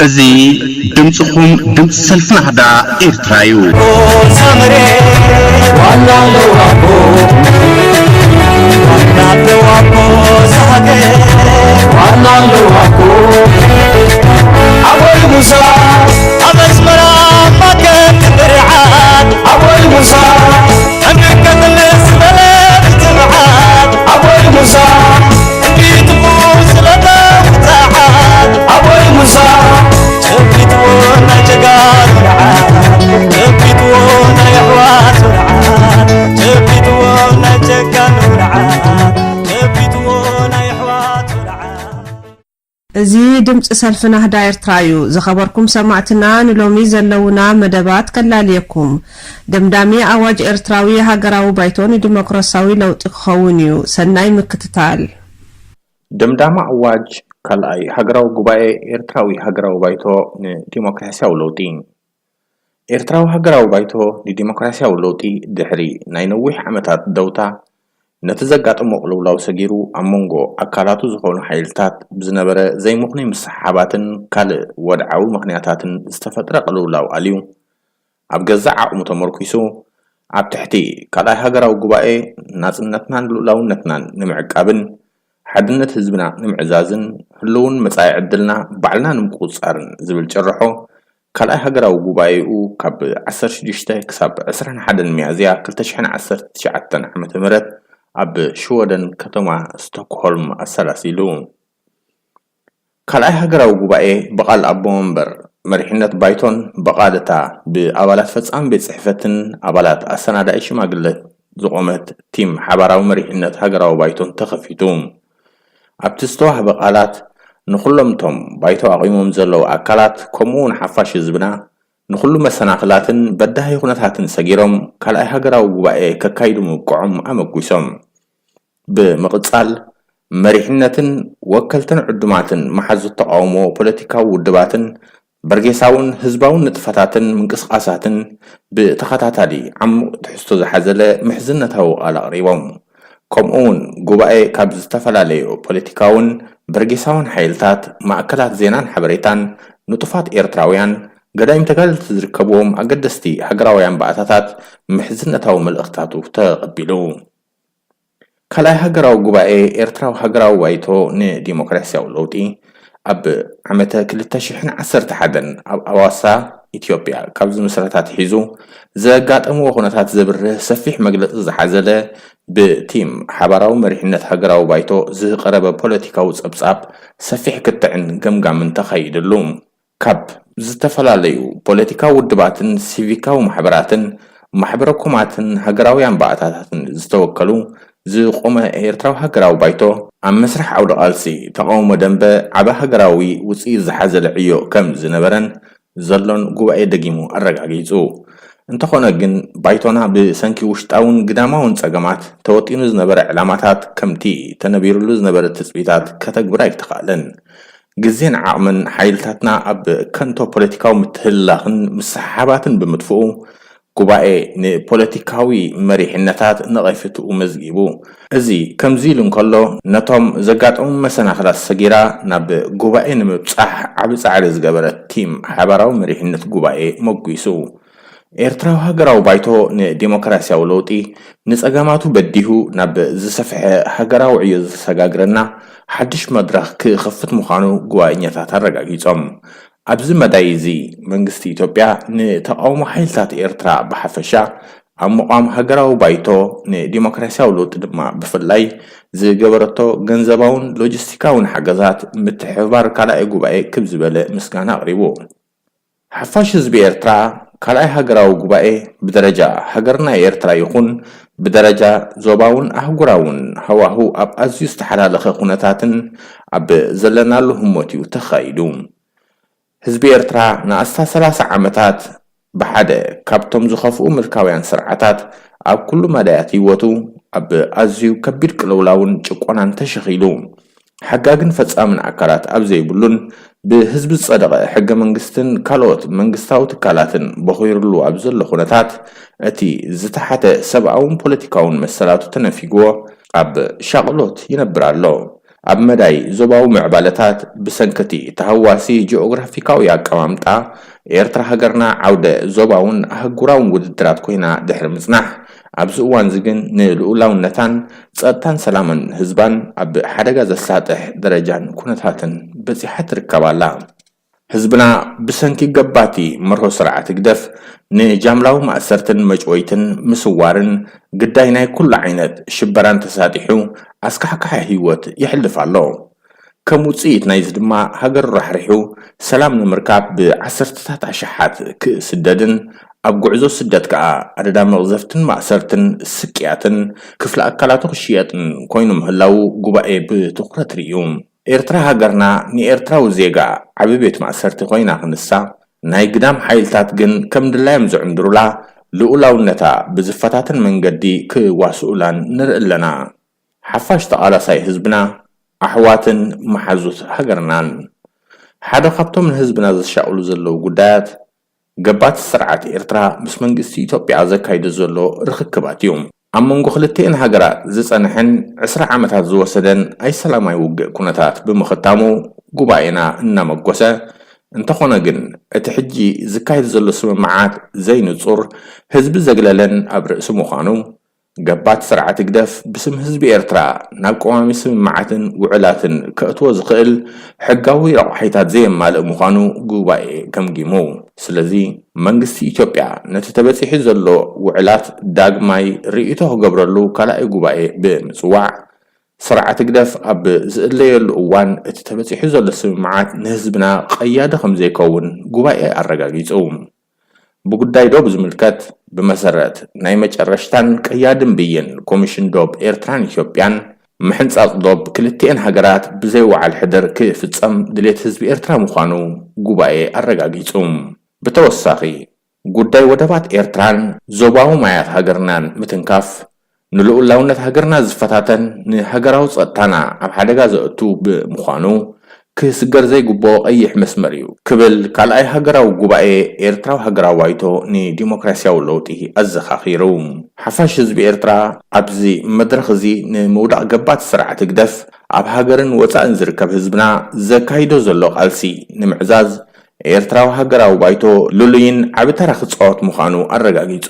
እዚ ድምፅኹም ድምፂ ሰልፊ ናህዳ ኤርትራ እዩ። እዚ ድምፂ ሰልፊ ናህዳ ኤርትራ እዩ። ዝኸበርኩም ሰማዕትና፣ ንሎሚ ዘለውና መደባት ከላልየኩም። ደምዳሚ ኣዋጅ ኤርትራዊ ሃገራዊ ባይቶ ንዲሞክራሲያዊ ለውጢ ክኸውን እዩ። ሰናይ ምክትታል። ደምዳሚ ኣዋጅ ካልኣይ ሃገራዊ ጉባኤ ኤርትራዊ ሃገራዊ ባይቶ ንዲሞክራሲያዊ ለውጢ። ኤርትራዊ ሃገራዊ ባይቶ ንዲሞክራሲያዊ ለውጢ ድሕሪ ናይ ነዊሕ ዓመታት ደውታ፣ ነቲ ዘጋጠሞ ቅልውላው ሰጊሩ ኣብ መንጎ ኣካላቱ ዝኾኑ ሓይልታት ብዝነበረ ዘይምኽኑይ ምስሕሓባትን ካልእ ወድዓዊ ምኽንያታትን ዝተፈጥረ ቅልውላው ኣልዩ፣ ኣብ ገዛእ ዓቕሙ ተመርኲሱ ኣብ ትሕቲ ካልኣይ ሃገራዊ ጉባኤ ናጽነትናን ልኡላውነትናን ንምዕቃብን ሓድነት ህዝብና ንምዕዛዝን ህልውን መጻኢ ዕድልና ባዕልና ንምቁጽጻርን ዝብል ጭርሖ ካልኣይ ሃገራዊ ጉባኤኡ ካብ ዓሰርተ ሽዱሽተ ክሳብ ዕስራን ሓደን ሚያዝያ ክልተ ሽሕን ዓሰርተ ትሽዓተን ዓመተ ምህረት ኣብ ሽወደን ከተማ ስቶክሆልም ኣሰላሲሉ። ካልኣይ ሃገራዊ ጉባኤ ብቓል ኣቦ መንበር መሪሕነት ባይቶን ብቓል እታ ብኣባላት ፈጻሚ ቤት ጽሕፈትን ኣባላት ኣሰናዳኢ ሽማግለ ዝቖመት ቲም ሓባራዊ መሪሕነት ሃገራዊ ባይቶን ተኸፊቱ። ኣብቲ ዝተዋህበ ቃላት፣ ንኹሎም እቶም ባይቶ ኣቑሞም ዘለዉ ኣካላት ከምኡ እውን ሓፋሽ ህዝብና ንኹሉ መሰናኽላትን በዳሂ ኩነታትን ሰጊሮም ካልኣይ ሃገራዊ ጉባኤ ከካይዱ ምብቅዖም ኣመጒሶም። ብምቕጻል፣ መሪሕነትን ወከልትን ዕዱማትን መሓዙት ተቓውሞ ፖለቲካዊ ውድባትን በርጌሳውን ህዝባውን ንጥፈታትን ምንቅስቓሳትን ብተኸታታሊ ዓሙቕ ትሕዝቶ ዝሓዘለ ምሕዝነታዊ ቃል ኣቕሪቦም። ከምኡ እውን ጉባኤ ካብ ዝተፈላለዩ ፖለቲካውን በርጌሳውን ሓይልታት፣ ማእከላት ዜናን ሓበሬታን፣ ንጡፋት ኤርትራውያን፣ ገዳይም ተጋደልቲ ዝርከብዎም ኣገደስቲ ሃገራውያን ባእታታት ምሕዝነታዊ መልእኽታቱ ተቐቢሉ። ካልኣይ ሃገራዊ ጉባኤ ኤርትራዊ ሃገራዊ ባይቶ ንዲሞክራሲያዊ ለውጢ ኣብ ዓመተ ክልተ ሽሕን ዓሰርተ ሓደን ኣብ ኣዋሳ ኢትዮጵያ ካብ ዝምስረት ኣትሒዙ ዘጋጠምዎ ኩነታት ዘብርህ ሰፊሕ መግለጺ ዝሓዘለ ብቲም ሓባራዊ መሪሕነት ሃገራዊ ባይቶ ዝቐረበ ፖለቲካዊ ጸብጻብ ሰፊሕ ክትዕን ገምጋምን ተኻይድሉ። ካብ ዝተፈላለዩ ፖለቲካዊ ውድባትን ሲቪካዊ ማሕበራትን ማሕበረ ኮማትን ሃገራውያን ባእታታትን ዝተወከሉ ዝቖመ ኤርትራዊ ሃገራዊ ባይቶ ኣብ መስርሕ ዓውደ ቃልሲ ተቓውሞ ደንበ ዓቢ ሃገራዊ ውጽኢት ዝሓዘለ ዕዮ ከም ዝነበረን ዘሎን ጉባኤ ደጊሙ ኣረጋጊጹ። እንተኾነ ግን ባይቶና ብሰንኪ ውሽጣውን ግዳማውን ጸገማት ተወጢኑ ዝነበረ ዕላማታት ከምቲ ተነቢሩሉ ዝነበረ ትጽቢታት ከተግብር ኣይተኻእለን። ግዜን ዓቕምን ሓይልታትና ኣብ ከንቶ ፖለቲካዊ ምትህልላኽን ምስሕሓባትን ብምጥፍኡ፣ ጉባኤ ንፖለቲካዊ መሪሕነታት ነቐፊትኡ መዝጊቡ። እዚ ከምዚ ኢሉ እንከሎ፣ ነቶም ዘጋጠሙ መሰናኽላት ሰጊራ ናብ ጉባኤ ንምብጻሕ ዓቢ ጻዕሪ ዝገበረት ቲም ሓባራዊ መሪሕነት ጉባኤ መጒሱ። ኤርትራዊ ሃገራዊ ባይቶ ንዲሞክራሲያዊ ለውጢ ንጸገማቱ በዲሁ ናብ ዝሰፍሐ ሃገራዊ ዕዮ ዘሰጋግረና ሓድሽ መድረኽ ክኸፍት ምዃኑ ጉባኤኛታት ኣረጋጊጾም። ኣብዚ መዳይ እዚ መንግስቲ ኢትዮጵያ ንተቓውሞ ሓይልታት ኤርትራ ብሓፈሻ ኣብ ምቋም ሃገራዊ ባይቶ ንዲሞክራሲያዊ ለውጢ ድማ ብፍላይ ዝገበረቶ ገንዘባውን ሎጂስቲካውን ሓገዛት ምትሕብባር ካልኣይ ጉባኤ ክብ ዝበለ ምስጋና ኣቕሪቡ። ሓፋሽ ህዝቢ ኤርትራ ካልኣይ ሃገራዊ ጉባኤ ብደረጃ ሃገርና ኤርትራ ይኹን ብደረጃ ዞባውን ኣህጉራውን ሃዋሁ ኣብ ኣዝዩ ዝተሓላለኸ ኩነታትን ኣብ ዘለናሉ ህሞት እዩ ተኻይዱ። ህዝቢ ኤርትራ ንኣስታት ሰላሳ ዓመታት ብሓደ ካብቶም ዝኸፍኡ ምልካውያን ስርዓታት ኣብ ኩሉ መዳያት ህይወቱ ኣብ ኣዝዩ ከቢድ ቅልውላውን ጭቆናን ተሸኺሉ፣ ሓጋግን ፈጻምን ኣካላት ኣብ ዘይብሉን ብህዝቢ ዝጸደቐ ሕገ መንግስትን ካልኦት መንግስታዊ ትካላትን ቦኺሩሉ ኣብ ዘሎ ኩነታት፣ እቲ ዝተሓተ ሰብኣውን ፖለቲካውን መሰላቱ ተነፊግዎ ኣብ ሻቕሎት ይነብር ኣሎ። ኣብ መዳይ ዞባዊ ምዕባለታት፣ ብሰንክቲ ተሃዋሲ ጂኦግራፊካዊ ኣቀማምጣ፣ ኤርትራ ሃገርና ዓውደ ዞባውን ኣህጉራውን ውድድራት ኮይና ድሕሪ ምጽናሕ፣ ኣብዚ እዋንዚ ግን ንልኡላውነታን ጸጥታን ሰላምን ህዝባን ኣብ ሓደጋ ዘሳጥሕ ደረጃን ኩነታትን በጺሓ ትርከብ ኣላ። ህዝብና ብሰንኪ ገባቲ መርሆ ስርዓት ህግደፍ ንጃምላዊ ማእሰርትን መጭወይትን ምስዋርን ግዳይ ናይ ኩሉ ዓይነት ሽበራን ተሳጢሑ ኣስካሕካሒ ህይወት የሕልፍ ኣሎ። ከም ውጽኢት ናይዚ ድማ ሃገሩ ራሕሪሑ ሰላም ንምርካብ ብዓሰርተታት ኣሽሓት ክስደድን ኣብ ጉዕዞ ስደት ከኣ ኣደዳ መቕዘፍትን ማእሰርትን ስቅያትን ክፍለ ኣካላቱ ክሽየጥን ኮይኑ ምህላዉ ጉባኤ ብትኹረት ርእዩ። ኤርትራ ሃገርና ንኤርትራዊ ዜጋ ዓቢ ቤት ማእሰርቲ ኮይና ክንሳ፣ ናይ ግዳም ሓይልታት ግን ከም ድላዮም ዝዕንድሩላ፣ ልኡላውነታ ብዝፈታተን መንገዲ ክዋስኡላን ንርኢ ኣለና። ሓፋሽ ተቓላሳይ ህዝብና፣ ኣሕዋትን መሓዙት ሃገርናን። ሓደ ካብቶም ንህዝብና ዘሻቕሉ ዘለዉ ጉዳያት፣ ገባቲ ስርዓት ኤርትራ ምስ መንግስቲ ኢትዮጵያ ዘካይዶ ዘሎ ርኽክባት እዩ። ኣብ መንጎ ክልቲኤን ሃገራት ዝጸንሐን ዕስራ ዓመታት ዝወሰደን ኣይሰላማዊ ውግእ ኩነታት ብምኽታሙ ጉባኤና እናመጎሰ፣ እንተኾነ ግን እቲ ሕጂ ዝካየድ ዘሎ ስምምዓት ዘይንጹር፣ ህዝቢ ዘግለለን ኣብ ርእሲ ምዃኑ፣ ገባቲ ስርዓት ህግደፍ ብስም ህዝቢ ኤርትራ ናብ ቀዋሚ ስምምዓትን ውዕላትን ከእትዎ ዝኽእል ሕጋዊ ረቋሒታት ዘየማልእ ምዃኑ ጉባኤ ገምጊሙ። ስለዚ መንግስቲ ኢትዮጵያ ነቲ ተበጺሑ ዘሎ ውዕላት ዳግማይ ርእይቶ ክገብረሉ ካልኣይ ጉባኤ ብምጽዋዕ፣ ስርዓት ህግደፍ ኣብ ዝእለየሉ እዋን እቲ ተበጺሑ ዘሎ ስምምዓት ንህዝብና ቀያዲ ከም ዘይከውን ጉባኤ ኣረጋጊጹ። ብጉዳይ ዶብ ዝምልከት፣ ብመሰረት ናይ መጨረሽታን ቀያድን ብይን ኮሚሽን ዶብ ኤርትራን ኢትዮጵያን፣ ምሕንጻጽ ዶብ ክልቲኤን ሃገራት ብዘይ ወዓል ሕደር ክፍጸም ድሌት ህዝቢ ኤርትራ ምዃኑ ጉባኤ ኣረጋጊጹ። ብተወሳኺ፣ ጉዳይ ወደባት ኤርትራን ዞባዊ ማያት ሃገርናን ምትንካፍ፣ ንልኡላውነት ሃገርና ዝፈታተን ንሃገራዊ ጸጥታና ኣብ ሓደጋ ዘእቱ ብምዃኑ፣ ክስገር ዘይግብኦ ቀይሕ መስመር እዩ ክብል ካልኣይ ሃገራዊ ጉባኤ ኤርትራዊ ሃገራዊ ባይቶ ንዲሞክራሲያዊ ለውጢ ኣዘኻኺሩ። ሓፋሽ ህዝቢ ኤርትራ ኣብዚ መድረኽ እዚ ንምውዳቕ ገባቲ ስርዓት ህግደፍ ኣብ ሃገርን ወጻእን ዝርከብ ህዝብና ዘካይዶ ዘሎ ቃልሲ ንምዕዛዝ ኤርትራዊ ሃገራዊ ባይቶ ልሉይን ዓቢ ተራ ክጻወት ምዃኑ ኣረጋጊጹ።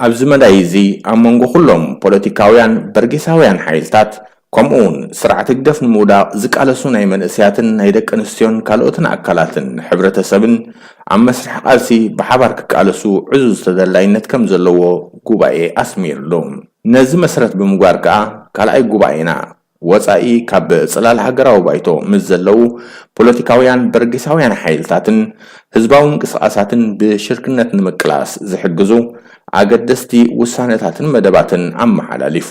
ኣብዚ መዳይ እዚ ኣብ መንጎ ኩሎም ፖለቲካውያን በርጌሳውያን ሓይልታት ከምኡ እውን ስርዓት ህግደፍ ንምውዳቕ ዝቃለሱ ናይ መንእሰያትን ናይ ደቂ ኣንስትዮን ካልኦትን ኣካላትን ሕብረተሰብን ኣብ መስርሕ ቃልሲ ብሓባር ክቃለሱ ዕዙዝ ተደላይነት ከም ዘለዎ ጉባኤ ኣስሚርሉ። ነዚ መሰረት ብምግባር ከኣ ካልኣይ ጉባኤና ወጻኢ ካብ ጽላል ሃገራዊ ባይቶ ምስ ዘለዉ ፖለቲካውያን በርጌሳውያን ሓይልታትን ህዝባዊ ምንቅስቓሳትን ብሽርክነት ንምቅላስ ዝሕግዙ ኣገደስቲ ውሳነታትን መደባትን ኣመሓላሊፉ።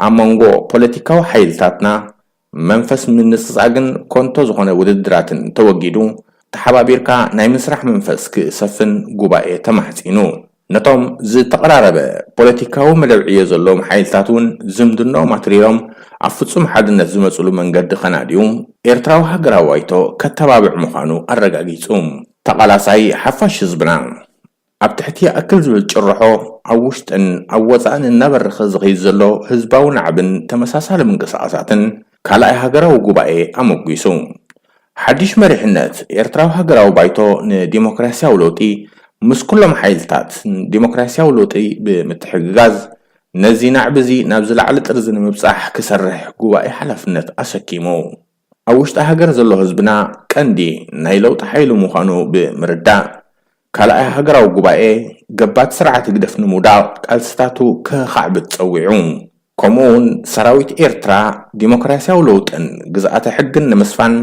ኣብ መንጎ ፖለቲካዊ ሓይልታትና መንፈስ ምንጽጻግን ኮንቶ ዝኾነ ውድድራትን ተወጊዱ፣ ተሓባቢርካ ናይ ምስራሕ መንፈስ ክሰፍን ጉባኤ ተማሕጺኑ። ነቶም ዝተቐራረበ ፖለቲካዊ መደብ ዕዮ ዘለዎም ሓይልታት እውን ዝምድንኦም ኣትሪሮም ኣብ ፍጹም ሓድነት ዝመጽሉ መንገዲ ከናድዩ ኤርትራዊ ሃገራዊ ባይቶ ከተባብዕ ምዃኑ ኣረጋጊጹ። ተቓላሳይ ሓፋሽ ህዝብና ኣብ ትሕቲ ይኣክል ዝብል ጭርሖ ኣብ ውሽጥን ኣብ ወጻእን እናበረኸ ዝኸይድ ዘሎ ህዝባዊ ናዕብን ተመሳሳሊ ምንቅስቓሳትን ካልኣይ ሃገራዊ ጉባኤ ኣመጒሱ። ሓድሽ መሪሕነት ኤርትራዊ ሃገራዊ ባይቶ ንዲሞክራሲያዊ ለውጢ ምስ ኩሎም ሓይልታት ዲሞክራሲያዊ ለውጢ ብምትሕግጋዝ ነዚ ናዕቢ እዚ ናብ ዝለዓለ ጥርዚ ንምብጻሕ ክሰርሕ ጉባኤ ሓላፍነት ኣሰኪሙ። ኣብ ውሽጢ ሃገር ዘሎ ህዝብና ቀንዲ ናይ ለውጢ ሓይሊ ምዃኑ ብምርዳእ፣ ካልኣይ ሃገራዊ ጉባኤ ገባቲ ስርዓት ህግደፍ ንምውዳቕ ቃልስታቱ ከኻዕብት ጸዊዑ። ከምኡ እውን ሰራዊት ኤርትራ ዲሞክራሲያዊ ለውጥን ግዝኣተ ሕግን ንምስፋን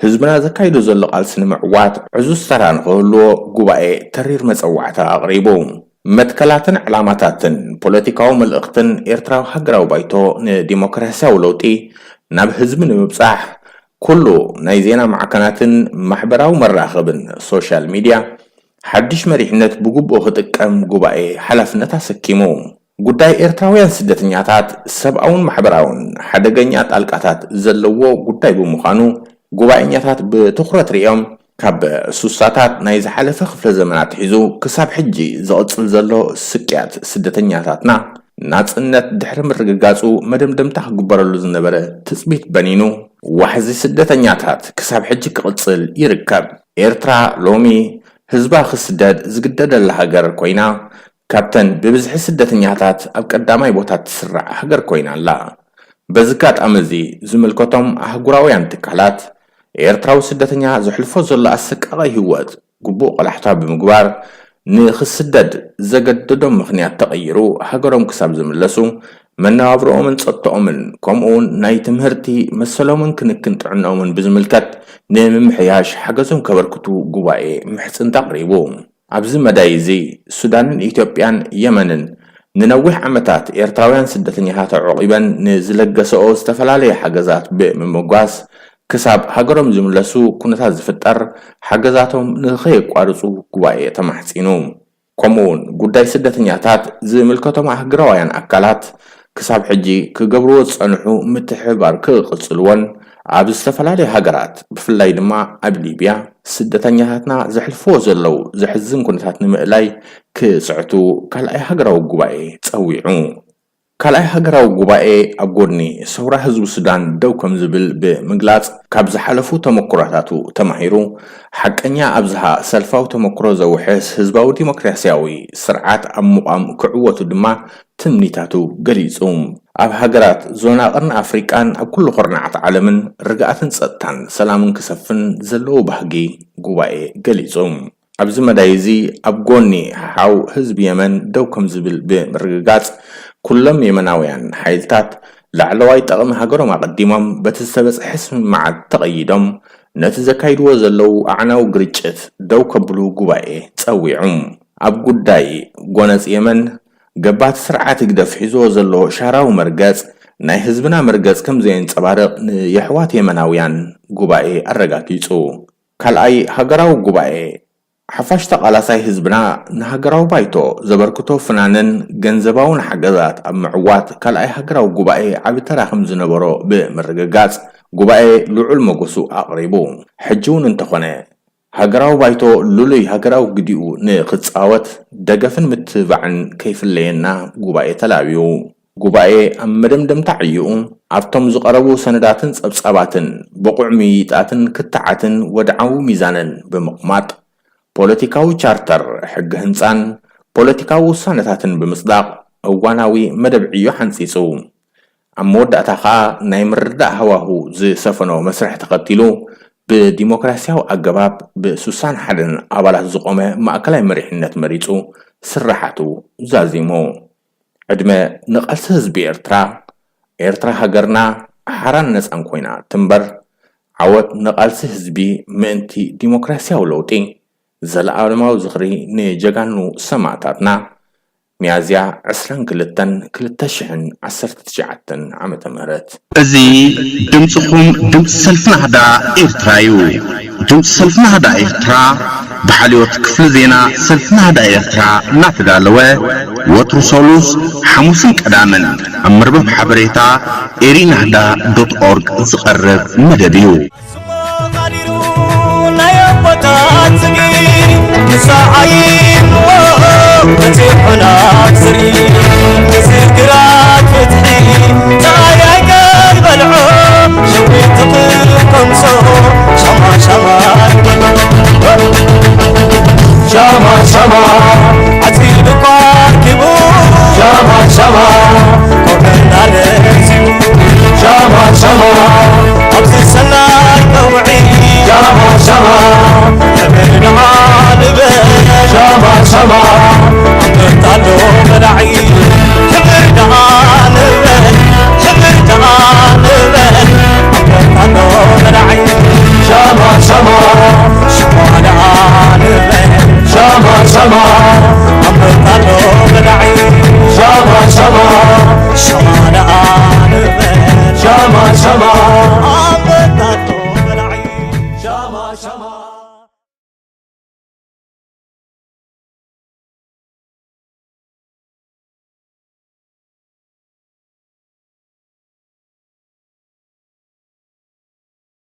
ህዝብና ዘካይዶ ዘሎ ቃልሲ ንምዕዋት ዕዙዝ ተራ ንክህልዎ ጉባኤ ተሪር መጸዋዕታ ኣቕሪቡ። መትከላትን ዕላማታትን ፖለቲካዊ መልእኽትን ኤርትራዊ ሃገራዊ ባይቶ ንዲሞክራሲያዊ ለውጢ ናብ ህዝቢ ንምብጻሕ ኩሉ ናይ ዜና ማዕከናትን ማሕበራዊ መራኸብን ሶሻል ሚድያ ሓድሽ መሪሕነት ብግቡእ ክጥቀም ጉባኤ ሓላፍነት ኣሰኪሙ። ጉዳይ ኤርትራውያን ስደተኛታት ሰብኣውን ማሕበራውን ሓደገኛ ጣልቃታት ዘለዎ ጉዳይ ብምዃኑ ጉባኤኛታት ብትኹረት ርእዮም ካብ ሱሳታት ናይ ዝሓለፈ ክፍለ ዘመን ኣትሒዙ ክሳብ ሕጂ ዝቕጽል ዘሎ ስቅያት ስደተኛታትና ናጽነት ድሕሪ ምርግጋጹ መደምደምታ ክግበረሉ ዝነበረ ትጽቢት በኒኑ፣ ዋሕዚ ስደተኛታት ክሳብ ሕጂ ክቕጽል ይርከብ። ኤርትራ ሎሚ ህዝባ ክስደድ ዝግደደላ ሃገር ኮይና፣ ካብተን ብብዝሒ ስደተኛታት ኣብ ቀዳማይ ቦታ ትስራዕ ሃገር ኮይና ኣላ። በዚ ኣጋጣሚ እዚ ዝምልከቶም ኣህጉራውያን ትካላት፣ ኤርትራዊ ስደተኛ ዘሕልፎ ዘሎ ኣሰቃቒ ህይወት ግቡእ ቆላሕታ ብምግባር፣ ንኽስደድ ዘገደዶም ምኽንያት ተቐይሩ ሃገሮም ክሳብ ዝምለሱ፣ መነባብሮኦምን ጸጥታኦምን፣ ከምኡውን ናይ ትምህርቲ መሰሎምን ክንክን ጥዕናኦምን ብዝምልከት ንምምሕያሽ ሓገዞም ከበርክቱ ጉባኤ ምሕጽንታ ኣቕሪቡ። ኣብዚ መዳይ እዚ፣ ሱዳንን ኢትዮጵያን የመንን ንነዊሕ ዓመታት ኤርትራውያን ስደተኛታት ኣዕቑበን ንዝለገሰኦ ዝተፈላለየ ሓገዛት ብምምጓስ፣ ክሳብ ሃገሮም ዝምለሱ ኩነታት ዝፍጠር ሓገዛቶም ንኸየቋርጹ ጉባኤ ተማሕጺኑ። ከምኡውን ጉዳይ ስደተኛታት ዝምልከቶም ኣህጉራውያን ኣካላት ክሳብ ሕጂ ክገብርዎ ዝጸንሑ ምትሕብባር ክቕጽልዎን ኣብ ዝተፈላለዩ ሃገራት ብፍላይ ድማ ኣብ ሊብያ ስደተኛታትና ዘሕልፍዎ ዘለዉ ዘሕዝን ኩነታት ንምእላይ ክጽዕቱ ካልኣይ ሃገራዊ ጉባኤ ጸዊዑ። ካልኣይ ሃገራዊ ጉባኤ ኣብ ጎድኒ ሰውራ ህዝቢ ሱዳን ደው ከም ዝብል ብምግላጽ፣ ካብ ዝሓለፉ ተመኩሮታቱ ተማሂሩ፣ ሓቀኛ ኣብዝሃ ሰልፋዊ ተመኩሮ ዘውሕስ ህዝባዊ ዲሞክራስያዊ ስርዓት ኣብ ምቋም ክዕወቱ ድማ ትምኒታቱ ገሊጹ። ኣብ ሃገራት ዞና ቀርኒ ኣፍሪቃን ኣብ ኩሉ ኩርናዓት ዓለምን ርግኣትን ጸጥታን ሰላምን ክሰፍን ዘለዎ ባህጊ ጉባኤ ገሊጹ። ኣብዚ መዳይ እዚ ኣብ ጎኒ ሓው ህዝቢ የመን ደው ከም ዝብል ብምርግጋጽ፣ ኩሎም የመናውያን ሓይልታት ላዕለዋይ ጠቕሚ ሃገሮም ኣቐዲሞም በቲ ዝተበጽሐ ስምምዓት ተቐይዶም ነቲ ዘካይድዎ ዘለዉ ኣዕናዊ ግርጭት ደው ከብሉ ጉባኤ ጸዊዑ። ኣብ ጉዳይ ጎነጽ የመን፣ ገባቲ ስርዓት ህግደፍ ሒዝዎ ዘሎ ሻራዊ መርገጽ ናይ ህዝብና መርገጽ ከም ዘየንጸባርቕ ንየሕዋት የመናውያን ጉባኤ ኣረጋጊጹ። ካልኣይ ሃገራዊ ጉባኤ ሓፋሽ ተቓላሳይ ህዝብና ንሃገራዊ ባይቶ ዘበርክቶ ፍናንን ገንዘባውን ሓገዛት ኣብ ምዕዋት ካልኣይ ሃገራዊ ጉባኤ ዓቢ ተራ ከም ዝነበሮ ብምርግጋጽ፣ ጉባኤ ልዑል መጎሱ ኣቕሪቡ። ሕጂ እውን እንተኾነ፣ ሃገራዊ ባይቶ ልሉይ ሃገራዊ ግዲኡ ንኽጻወት ደገፍን ምትብባዕን ከይፍለየና ጉባኤ ተላብዩ። ጉባኤ ኣብ መደምደምታ ዕይኡ፣ ኣብቶም ዝቐረቡ ሰነዳትን ጸብጻባትን ብቑዕ ምይይጣትን ክትዓትን ወድዓዊ ሚዛንን ብምቕማጥ፣ ፖለቲካዊ ቻርተር፣ ሕጊ ህንጻን ፖለቲካዊ ውሳነታትን ብምጽዳቕ፣ እዋናዊ መደብ ዕዮ ሓንጺጹ። ኣብ መወዳእታ ኸኣ፣ ናይ ምርድዳእ ሃዋሁ ዝሰፈኖ መስርሕ ተኸቲሉ፣ ብዲሞክራስያዊ ኣገባብ ብስሳን ሓደን ኣባላት ዝቖመ ማእከላይ መሪሕነት መሪጹ፣ ስርሓቱ ዛዚሙ። ዕድመ ንቓልሲ ህዝቢ ኤርትራ። ኤርትራ ሃገርና ሓራን ነጻን ኮይና ትንበር። ዓወት ንቓልሲ ህዝቢ ምእንቲ ዲሞክራስያዊ ለውጢ። ዘለኣለማዊ ዝኽሪ ንጀጋኑ ሰማእታትና። ሚያዝያ ዕስራን ክልተን ክልተ ሽሕን ዓሰርተ ትሽዓተን ዓመተ ምህረት። እዚ ድምጽኹም፣ ድምጺ ሰልፊ ናህዳ ኤርትራ እዩ። ድምጺ ሰልፊ ናህዳ ኤርትራ ብሓልዮት ክፍሊ ዜና ሰልፊ ናህዳ ኤርትራ እናተዳለወ፣ ወትሩ ሰሉስ፣ ሓሙስን ቀዳምን ኣብ መርበብ ሓበሬታ ኤሪናህዳ ዶት ኦርግ ዝቐርብ መደብ እዩ። ስሞ ቃዲሩ ናይ ኣቦታት ዝጊ ንሳ ዓይንዎ በፂሑና ዝሪ ዝግራ